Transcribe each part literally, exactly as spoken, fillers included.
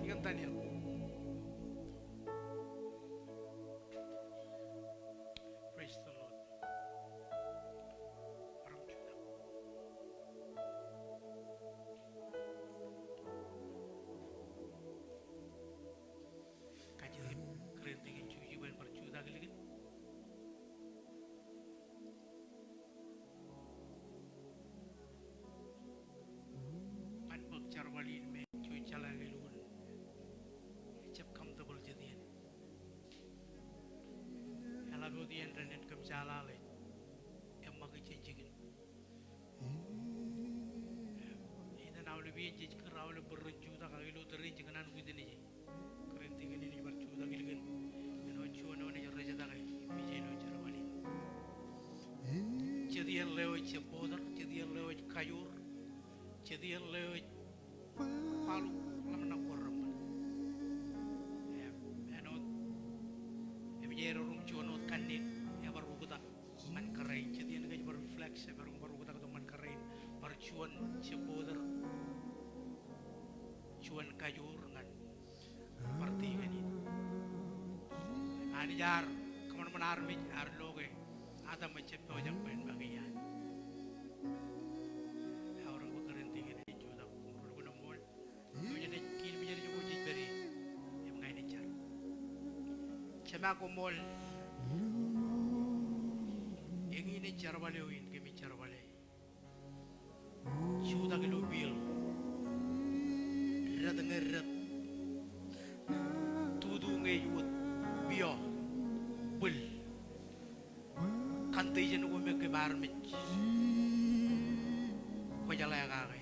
Ikan Daniel. Praise the Lord. Bar jutak. Kajjitōk kōrā in, kōrā in, jutak ilikin. Ñan bōk jerbal in me ej jeḷā ke elukkuun ejjab comfortable jet iien. Eḷap wōt iien ren en kōm jeḷā ḷe eṃṃakūt jān jikin. Etan aolep iien jej kūr aolep bōd ren jutak ak ilo tōre in jekōṇaan witness e. Kōrā in tikōn in ej bar jutak ilikin. Āinwōt juon eo enaaj rejetake im ej ilo jerbal in. Jet iien ḷeo ej supporter, jet iien ḷeo ej kajoor, jet iien ḷeo ej kwaḷọk ḷōmṇak ko reṃṃan. Im āinwōt im ej erom juon wōt kanniōk ebar oktak ñan kōrā in. Jet iien ke ej bar reflect, ebar, bar oktak tok ñan kōrā in, bar juon supporter, juon kajoor ñan bar tikōn in. Anij ear kōṃanṃan armej, ear lo ke Adam ejjab pojak bwe en make iaan. Eor bwe kōrā in tikōn in ej jutak, im rūkūn im ṃool. Eo jenaaj kiil im jenaaj ko jej pād ie im ña inaaj jar. Jema koṃṃool. Eñin ej jerbal eo in kōmij jerbale. Jutak ilo field. Dātāt ñe dātāt. Tutu ñe ej wōt. Piọ. Bwil. Condition ko me kōm armej kwōjeḷā kake.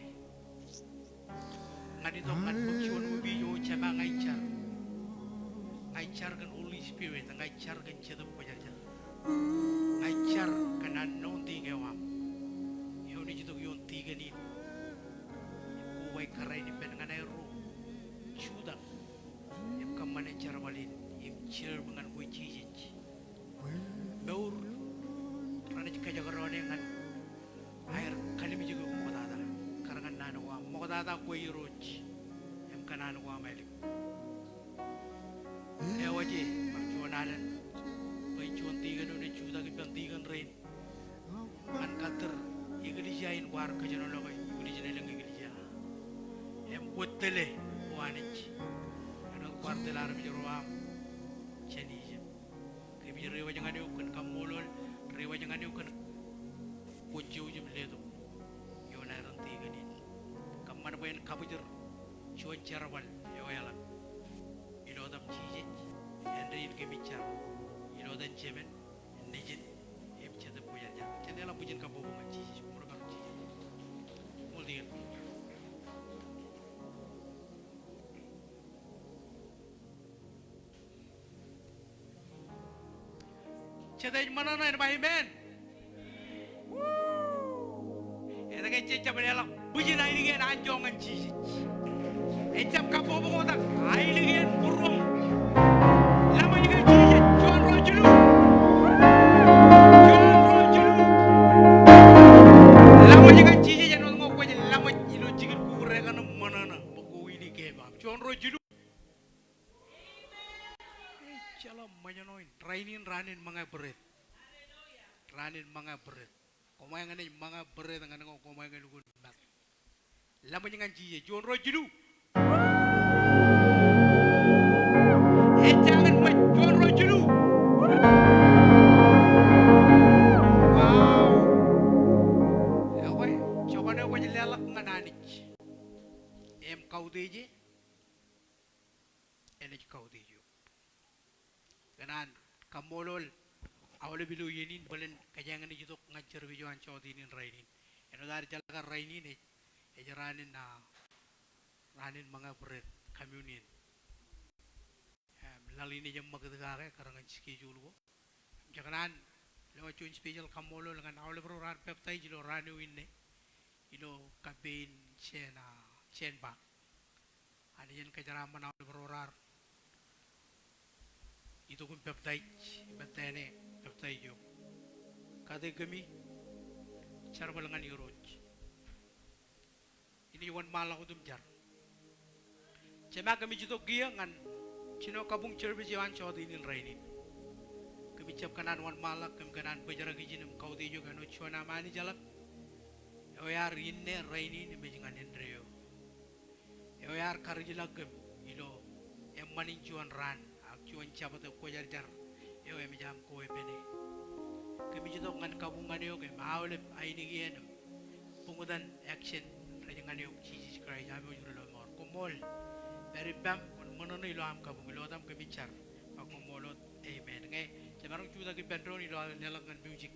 Ñan itok ñan bōk juon opiij, O Jema, ña ij jar. Ña ij jar kōn Holy Spirit, ña ij jar kōn Jetōb Kwōjarjar. Ña ij jar kōn anointing eo aṃ. Eo enaaj itok ioon tikōn in. Im koba kōrā in ippān ñan aerro jutak im kōṃṃane jerbal in im serve ñan kwe Jisōs. Mour renaaj kōjekdọọn e ñan aer kalimjeke ṃoktata. Kar ñan naan ko aṃ ṃoktata kwe Irooj im kōṇaan ko aṃ ālik. Eo aje bar juon alen bwe ej juon tikōn eo enaaj jutak ippān tikōn rein ñan kattōr eklejia in kwaar kōjenolọke, eklejia in elōñ eklejia. Im kwōj tōl e, O Anij, āinwōt kwaar tōl armej ro aṃ jān Ijipt. Kōmij diwōj ñan eok kōn kaṃṃoolol, diwōj ñan eok kōn kwōj jouj im letok ioon aer tikōn in. Kōṃṃan bwe en kabwijin juon jerbal eo eḷap. Ilo etaṃ Jisōs, āindein kōmij jar. Ilo etan Jemān, Nejin, im Jetōb Kwōjarjar. Jen leḷọk bwijin kabbokbok ñan Jisōs, koṃro maroñ Jisōs. Ṃool tikōn. Jet ej ṃōṇōṇō en ba amen. Etke jej jab leḷọk bwijin ainikien anjọ ñan Jisōs? Ejjab kabbokbok tok ainikien būruōṃ. Laṃōj kōn Jisōs, juon, ruo, jilu. Juon, ruo, jilu. Laṃōj kōn Jisōs āinwōt ñe kwōj laṃōj ilo jikin kuk rekōṇ im ṃōṇōṇō bwe ko juon ruo jilu. Ejjeḷọk ṃōjṇọ in, rainin raan in ṃōñā būreet. Raan in ṃōñā būreet. Koṃ eo ñan ej ṃōñā būreet ñan ña, koṃ eo ñan lukkuun mat. Laṃōj ñan Jisōs, juon ruo jilu. Ejjañin ṃōj, juon ruo jilu. Wow. Ekwe, joñan eo kwōj leḷọk ñan Anij im kautiej e, enaaj kautiej eok. Kōn an kaṃṃoolol aolep ilo iien in bōlen kōjeañ naaj itok ñan service eo an jota in rainin. Āinwōt ad jeḷā ke rainin ej, ej raan in, ah, raan in ṃōñā būreet, communion. Im, laḷ in ej eṃṃakūt kake, kar ñan schedule ko. Im, jekōṇaan lewōj juon special kaṃṃoolol ñan aolep ro raar peptaij ilo raan eo inne, ilo campaign jān, ah, jān ba. Anij en kōjeraaṃṃan aolep ro raar itok im peptaij, im ettā ṇe peptaij eo. Kate kōmi, jerbal ñan Irooj. Inaaj wōnṃaanḷọk wōt im jar. Jema, kōmij itok kiiō ñan jino kabuñ service eo an jota in rainin. Kōmij jab kōṇaan wōnṃaanḷọk, kōm kōṇaan bōjrak ijin im kautiej eok āinwōt juon aṃ Anij eḷap eo ear inne rainin im ej ñan indeeo. Eo ear karijilọk kōm ilo eṃṃan in juon raan ak juon jabōt ekwojarjar eo emōj aṃ kowepene. Kōmij itok ñan kabuñ ñan eok im aolep ainikien im buñtōn action rej ñan eok, Jisōs Kraist am eo ej Ri-lọmọọr. Koṃṃool. Pād ippaṃ, kwōn ṃōṇōṇō ilo aṃ kabuñ, ilo etaṃ kōmij jar. Ba koṃṃool wōt. Amen. Ñe jemaroñ jutak ippān doon ilo aō leḷọk ñan music,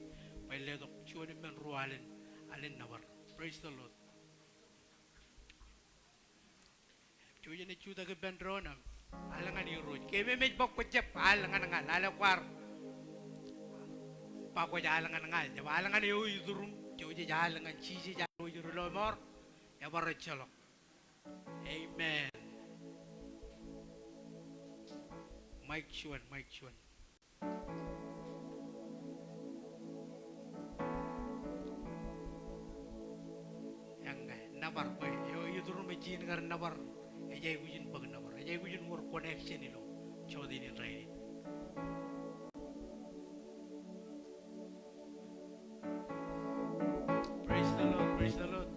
bwe en letok juon im men ruo alen, alen nōbar. Praise the Lord. Jouj im jutak ippān doon im al ñan Irooj. Keememej bwe kwōj jab al ñan ña, lale kwaar ba kwōj al ñan ña, jab al ñan eo ituruṃ. Jouj im al ñan Jisōs, eo ej Ri-lọmọọr, ebar ejjeḷọk. Amen. Mic juon, mic juon. Eññā, nōbar bwe eo ituruṃ ej jino kar nōbar, ej aikuj in bōk nōbar, ej aikuj in wōr connection ilo jota in rainin. Praise the Lord, praise the Lord.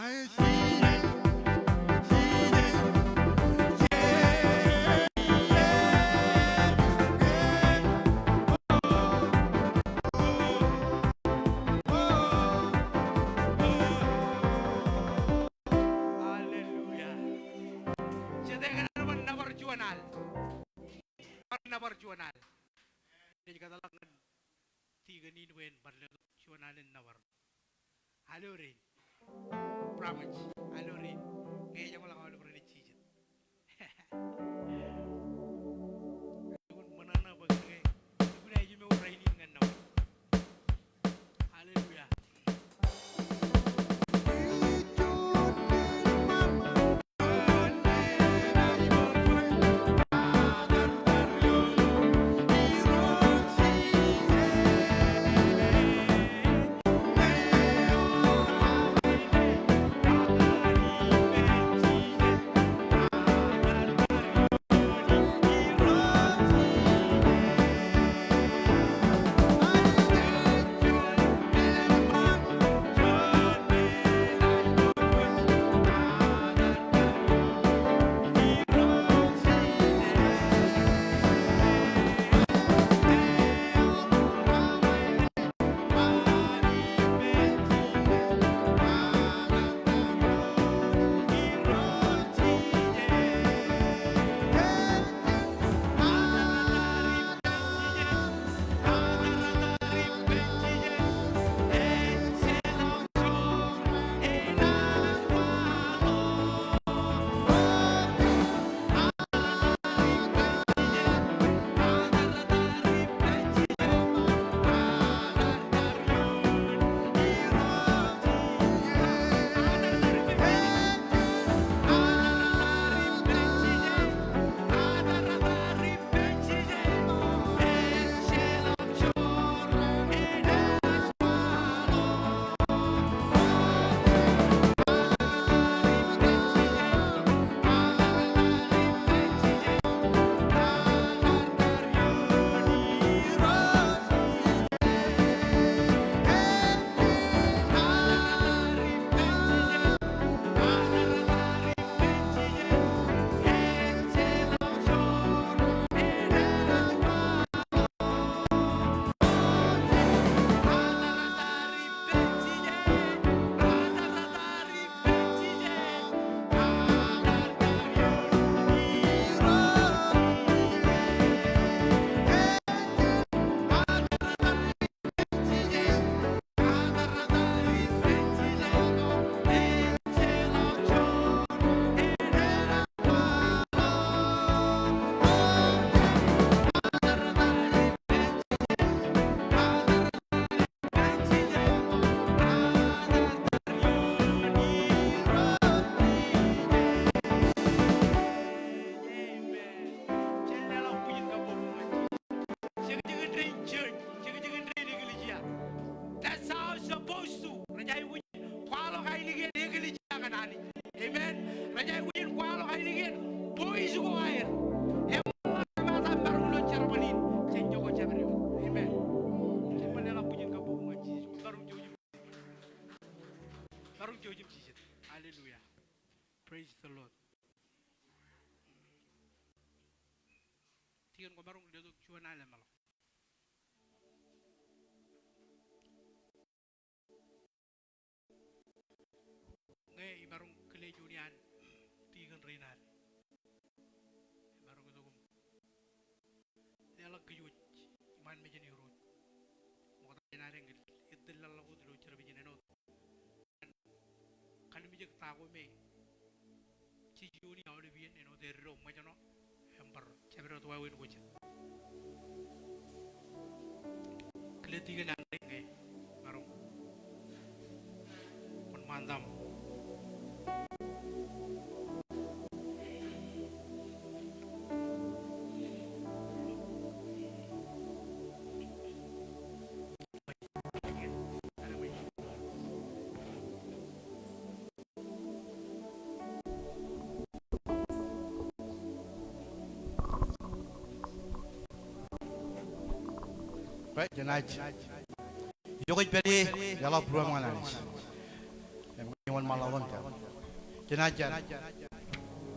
Hallelujah. Jete kōn ad bar nōbar juon al. Bar nōbar juon al. Ij kōtḷọk ñan tikōn in bwe en bar letok juon al in nōbar. Aloden. Promise. Aloden. Ñe ej jeṃḷọk aolep ren ej jijet. Lukkuun ṃōṇōṇō bwe kōn ke lukkuun ej jimor rainin ñan nōbar. Hallelujah. Amen. Jen leḷọk bwijin kabbokbok ñan Jisōs. Jekjek in rainin church, jekjek in rainin eklejia. That's how it's supposed to. Rej aikuj in kwaḷọk ainikien eklejia ñan Anij. Amen. Rej aikuj in kwaḷọk ainikien boys ko aer. Eṃṃan ḷọk kōmaat aṃ maroñ ilo jerbal in jān jokwe jabdewōt. Amen. Jen bar leḷọk bwijin kabbokbok ñan Jisōs. Maroñ jouj im jijet. Maroñ jouj im jijet. Hallelujah. Praise the Lord. Tikōn, kwōmaroñ letok juon al eṃṃanḷọk. Ñe imaroñ kile juon iaan tikōn rein ad, imaroñ itok im leḷọk kōj wōj iṃaan mejān Irooj. Ṃokta jān ad eñin, ettōr laḷḷọk wōt ilo jerbal in āinwōt Kallimjek ta ko me jiljino aolep iien āinwōt eddo ṃōjṇọ im bar jabdewōt wāween ko jet. Kile tikōn an ri ñe maroñ. Kwōn ṃaantam. Bwe jenaaj itok ej pād ie, leḷọk būruōm ñan Anij. Im ñe wōn ṃōḷ ḷọk im jab. Jenaaj jar.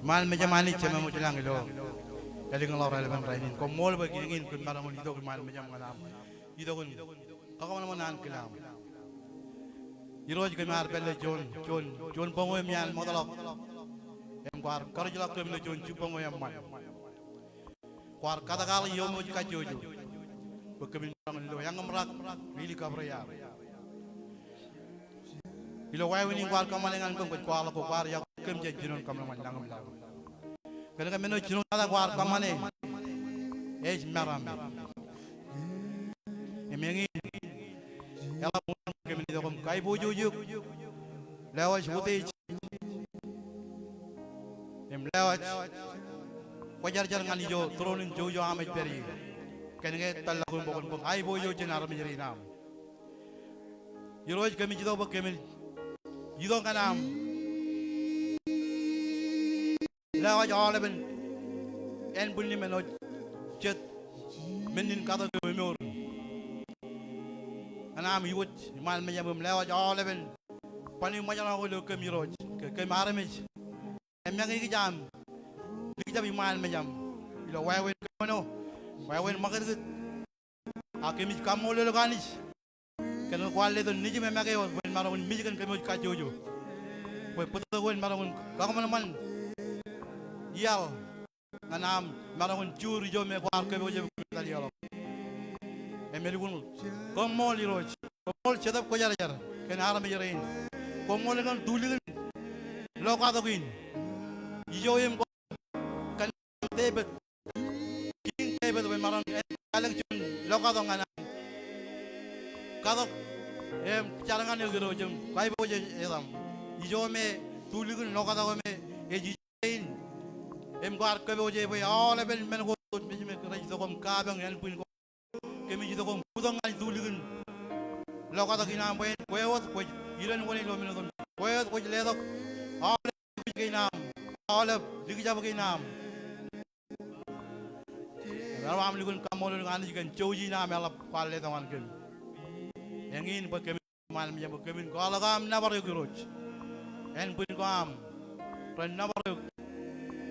Iṃaan mejaṃ Anij Jemem ilo lañ ilo ālikin ḷọk raelepen rainin. Koṃṃool bwe eñin kōm maroñ in itok iṃaan mejaṃ ñan am itok in kakōṃanṃan ankilaṃ. Irooj, kōm ar pālle juon, juon, juon boñō im iaan ṃootḷọk. Im kwaar karuj ḷọk kōm ilo juon jibboñō eṃṃan. Kwaar kōtḷọk ioon ṃōj kajjojo bwe kōmin maroñ in lo eñṃarak ri-likabdewōt. Ilo wāween in kwaar kōṃṃane ñan kōm, kwōj kwaḷọk bwe kwaar iọkwe kōm jān jinoin kōṃṃan lañ im laḷ. Kōnke men eo jinoin tata kwaar kōṃṃane ej meram. Im eñin eḷap wōt kōmin itok im kaiboojoj eok, lewōj utiej im lewōj kwōjarjar ñan ijo tūroon in jouj eo aṃ ej pād ie. Kōnke tōl ḷọk im bōk, bōk aiboojoj jān armej rein aṃ. Irooj, kōmij itok bwe kōmin itok ñan am lewōj aolepen ānbwinnin men eo jet men in katok eṃoor. Ñan am iwōj iṃaan mejaṃ im lewōj aolepen ban iṃōjṇọ ko ilo kōm Irooj, ke kōm armej. Eṃōj kōm likjab im likjab iṃaan mejaṃ ilo wāween kōṃṃane, wāween ṃakūtkūt. Ak kōmij kaṃṃoolol eok Anij kōn kwaar letok Nejiṃ eṃōj eo bwe en maroñ in mej kōn kōm eo kajjojo bwe bōtōktōk eo en maroñ in kakōṃanṃan iaḷ ñan am maroñ in juur ijo me kwaar kōpooj eok im etal iaḷ eo. Im elukkuun koṃṃool Irooj. Koṃṃool Jetōb Kwōjarjar kōn armej rein. Koṃṃool kōn tulikin lokatok in. Ijo im kōn Devid, Kiiñ Devid bwe en maroñ in kalōk juon lokatok ñan am katok im jar ñan eok Irooj im kaiboojoj etaṃ. Ijo me tulikin lokatok eo me ej ijo in im kwaar kōpooj bwe aolepen men ko rej itok im kapañ ānbwin ko. Kōmij itok im bōktok ñan tulikin lokatok in aṃ bwe en kwe wōt kwōj iren wōṇāān ilo men otemjej. Kwe wōt kwōj letok aolep kein aṃ, aolep likjab kein aṃ. Ewōr aṃ lukkuun kaṃṃoolol Anij kōn jouj in aṃ eḷap kwaar letok ñan kōm. Eñin bwe kōmin iṃaan mejaṃ bwe kōmin kwaḷọk aṃ nōbar eok Irooj. Ānbwin ko aṃ ren nōbar eok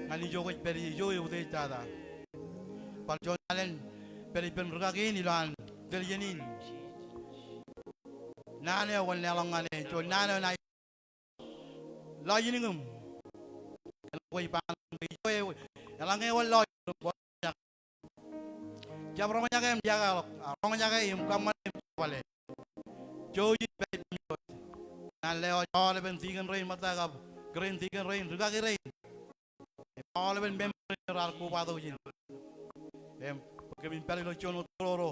ñan ijo kwōj pād ie, ijo eutiej tata. Bar juon alen pād ippān rūkaki in ilo an tōl iien in. Naan eo kwōn leḷọk ñan e, juon naan eo enaaj lọjilñim. Eḷaññe kwōj ba, eḷaññe eḷaññe kwōj lọjilñim, jab roñjake im jekḷọk, a, roñjake im kōṃṃane im jab bale. Jouj in pād ippān Irooj. Ñan lewōj aolepen tikōn rein, ṃōttan kab kōrā in tikōn rein, rūkaki rein. Im aolepen member rein raar kobatok ijin. Im bwe kōmin pād ilo juon wōt tōroro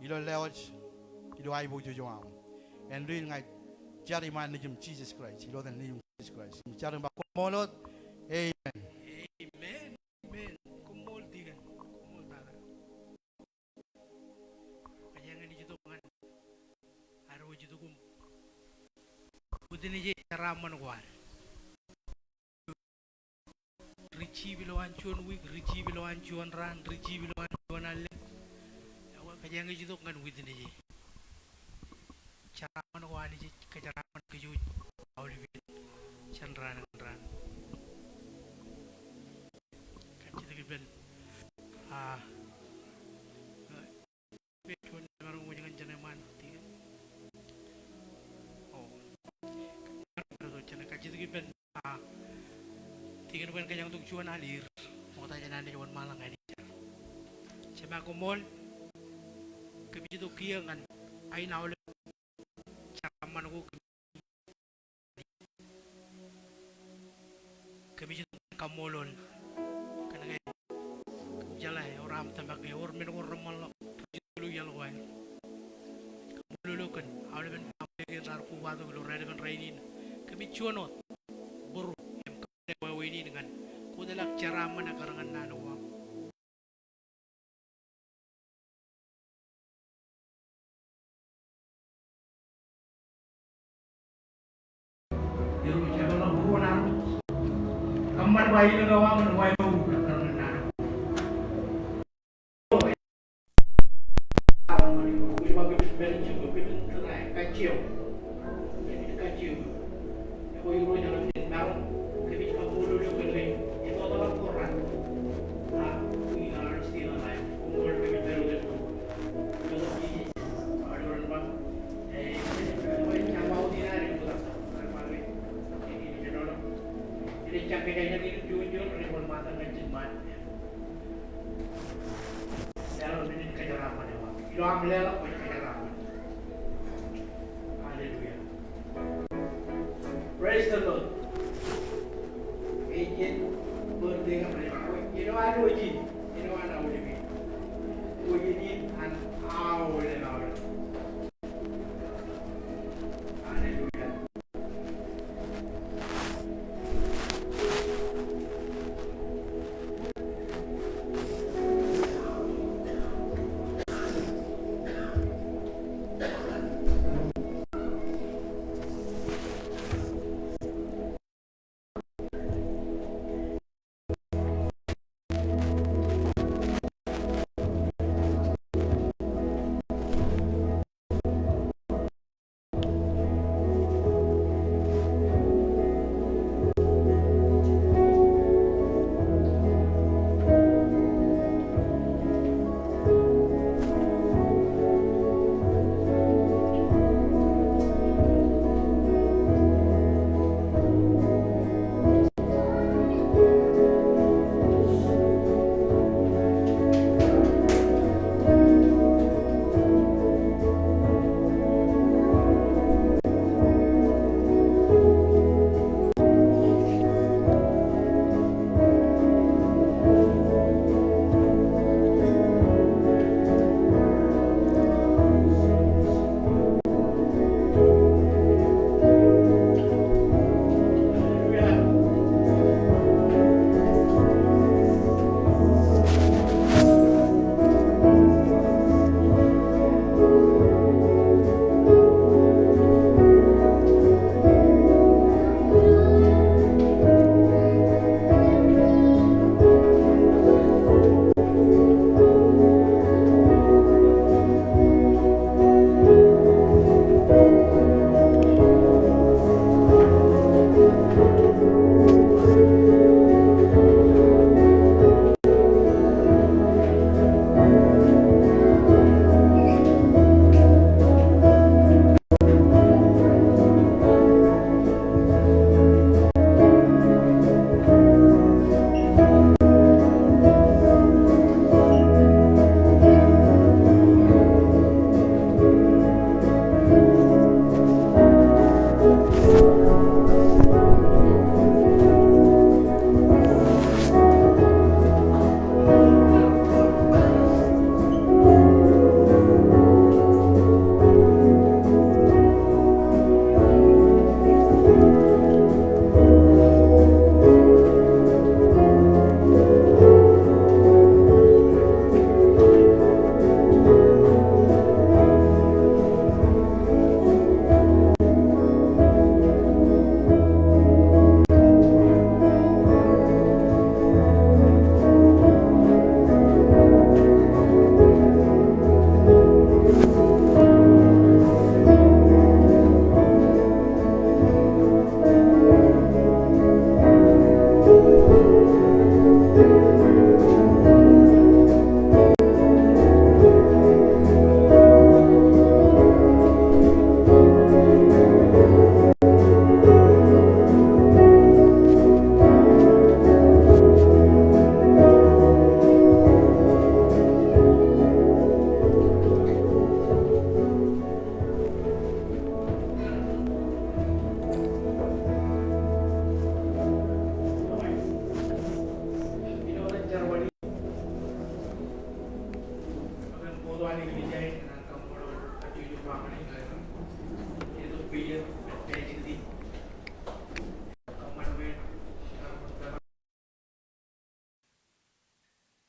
ilo lewōj, ilo aiboojoj eo aṃ. Āindein ña ij jar iṃaan Nejiṃ Jisōs Kraist, ilo etan Nejiṃ Jisōs Kraist. Im jar im ba koṃṃool wōt. Amen. Amen. Amen. Koṃṃool tikōn. Koṃṃool tata. Kōjeañ in ej itok ñan ad wōj itok im witness e jeraaṃṃan ko ad. Receive ilowaan juon wiik, receive ilowaan juon raan, receive ilowaan juon allōñ. Kōjeañ ej itok ñan witness e. Jeraaṃṃan ko Anij ej kōjeraaṃṃan kōj wōj aolep iien jān raan ñan raan. Kajjitōk ippān, a, Juon emaroñ wōj ñan jeṇe ṃaan tikōn. O. Jeṇe kajjitōk ippān, a, tikōn bwe en kōjañtok juon aliir. Ṃokta jān an naaj wōnṃaanḷọk ñan jar. Jema koṃṃool. Kōmij itok kiiō ñan ain aolep jeraaṃṃan ko kōmij Kōmij kaṃṃoolol kōn ke kōmij jeḷā ewōr aṃ tōmak, ewōr men ko reṃṃanḷọk rej itok ilo iaḷ ko aer. Kaṃṃoolol eok kōn aolepen family kein raar kobatok ilo raelepen rainin. Kōmij juon wōt bōro im kōṃṃane wāween in ñan kwōjeḷā jeraaṃṃan ekkar ñan naan ko aṃ. Ej jañin kōjatdikdik juon juon rej bar ṃōttan ñan jiṃṃaan. Leḷọk men in kōjeraaṃṃan eo aṃ. Ilo aṃ leḷọk kwōj kōjeraaṃṃan. Hallelujah. Praise the Lord. Ej jen birthday eo aṃ. Ilo ad eo ej in. Ilo ad aolep in. Eo ej in an aolep aolep. Hallelujah.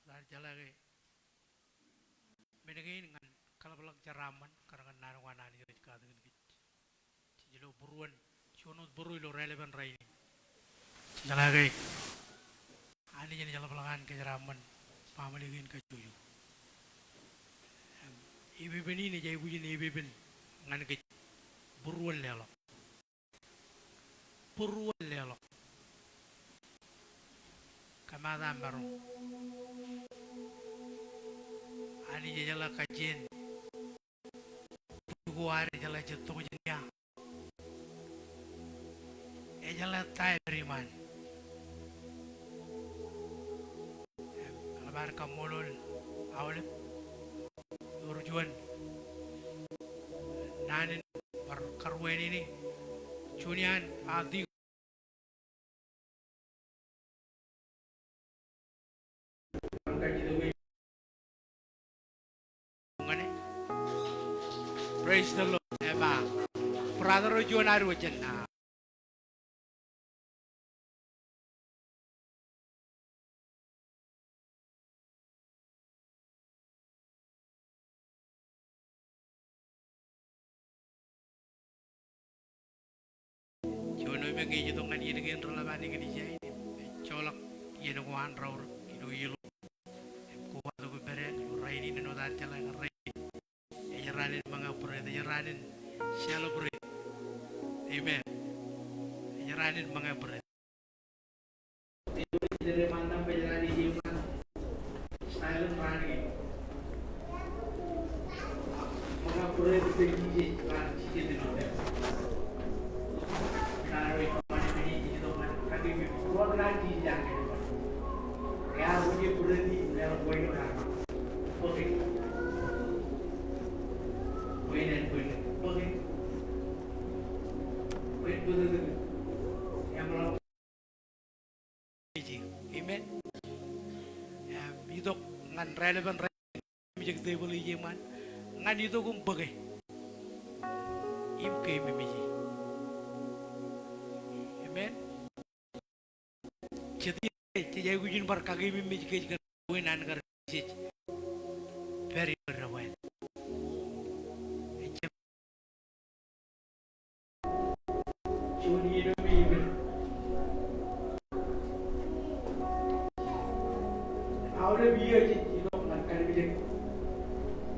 Raar jeḷā ke men kein ñan kaḷapḷọk jeraaṃṃan kar ñan naan ko an Anij eo ej katakin kōj. Jej lo būruon, juon wōt būruon ilo raelepen rainin. Jej jeḷā ke Anij enaaj ḷapḷọk an kōjeraaṃṃan baaṃle kein kajjojo. Im epepen in ej aikuj in epepen ñan kōj būruon leḷọk. Būruon leḷọk. Kōmaat aṃ maroñ. Anij ejeḷā kajjien. Pukot ad ejeḷā jet tokjān ia. Ejeḷā ta eo ippaṃ an. ad kaṃṃoolol aolep. Ewōr juon naan in bar karuwainene juon iaan ati Praise the Lord. Eba brother eo juon ad wōj jān, ah, Juon eo me ñe ej itok ñan iien kein reḷap an eklejia in, ejjeḷọk iien ko an raorōk ilo ilo. Im kobatok im pād ilo rainin āinwōt ad jeḷā ñan rainin. Ej raan in ṃōñā būreet, ej raan in celebrate. Amen. Ej raan in ṃōñā būreet. Amen. Im itok ñan raelepen rainin, kememej tebōḷ ijin ṃaan ñan itok im bōke im keememej. Amen. Jet iien, jej aikuj in bar kakeememej kōj kōn wāween an kar Jisōs pād ilo debwāāl. Ejjab juon iien eo me ippān. Aolep iiō jej itok ñan kallimjek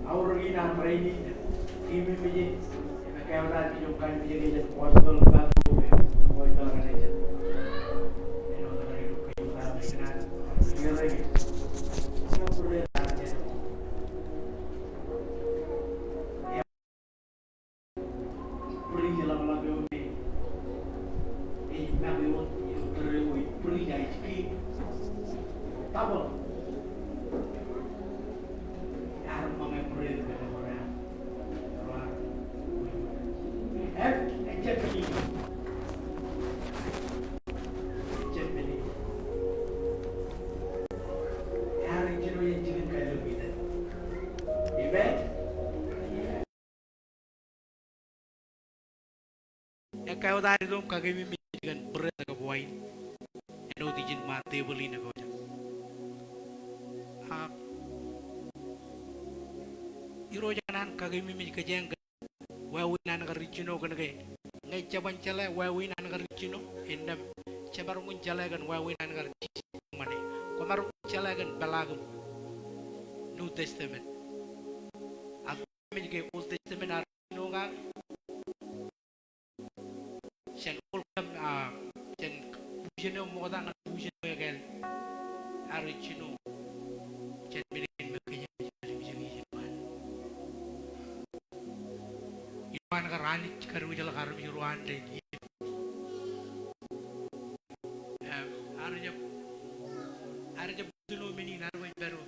aorōk in an rainin. Keememej. Amen. Ekkā wōt ad itok im kakeememej kōn būreet kab wain āinwōt ijin ṃaan tebōḷ in epojak. Ak Irooj ekōṇaan kakeememej kōjeañ kōn wāween an kar ijjino kōnke ñe jeban jeḷā wāween an kar ijjino, innām jemaroñ in jeḷā kōn wāween an kar Jisōs kōṃṃane. Kwōmaroñ in jeḷā kōn peḷaakim New Testament. Ak mej ke Old Testament ear ijjino kake jān Old Tem-, ah, jān bujen eo ṃokta ñan bujen eo ekāāl ear ijjino jān men kein me kōjeañ ej kallimjek ijin ṃaan. Ilo an kar Anij kadiwōjḷọk armej ro an ilo iien. Im, ear jab, ear jab ijjino men in, ear jab ijjino.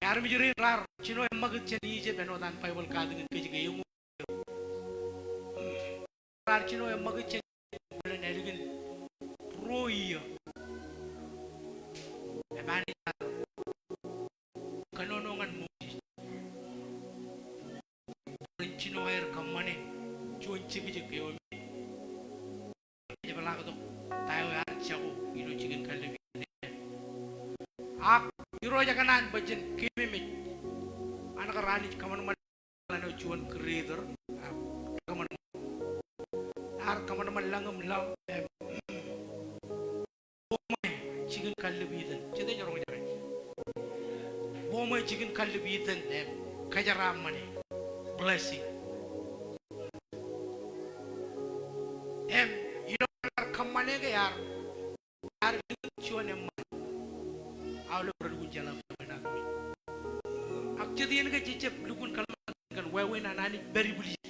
Armej rein raar jino eṃṃakūt jān Ijipt āinwōt an Baibōḷ katakin kōj ke eñoul. Raar jino eṃṃakūt jān Ijipt bwe ren ālikin ruo iiō. Im Anij ear kōnono ñan Moses. Ren jino aer kōṃṃane juon jekjek eo me ej peḷaaktok ta eo ear jako ilo jikin kallib in. Ak Irooj ekōṇaan bwe jen keememej an kar Anij kōṃanṃan ḷọk ilo juon creator, ak kōṃanṃan, ear kōṃanṃan lañ im laḷ, im Bōṃe jikin kallib itōn. Jete ej roñjake? Bōṃe jikin kallib itōn, im kōjeraaṃṃane. Blessing. Im ilo an kar kōṃṃane ke ear, ear likūt juon eṃṃan. Aolep rej lukkuun jeḷā bwe enaaj. Ak jet iien ke jej jab lukkuun kōḷmānḷọk kōn wāween an Anij pād ibwiljid.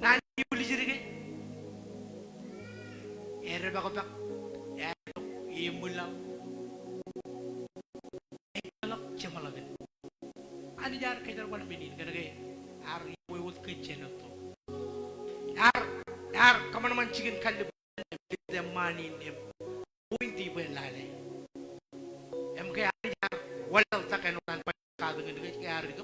Naan ibwiljid ke edepakpak, eaetok, eṃwilaḷ. Anij ear kōjerbal men in kōnke ear wōt kōj jān etto. Ear, ear kōṃanṃan jikin kallib im eṃṃaan in im point bwe en lale. Im ke Anij ear wanlaḷtak āinwōt an baj katakin kōj ke ear dik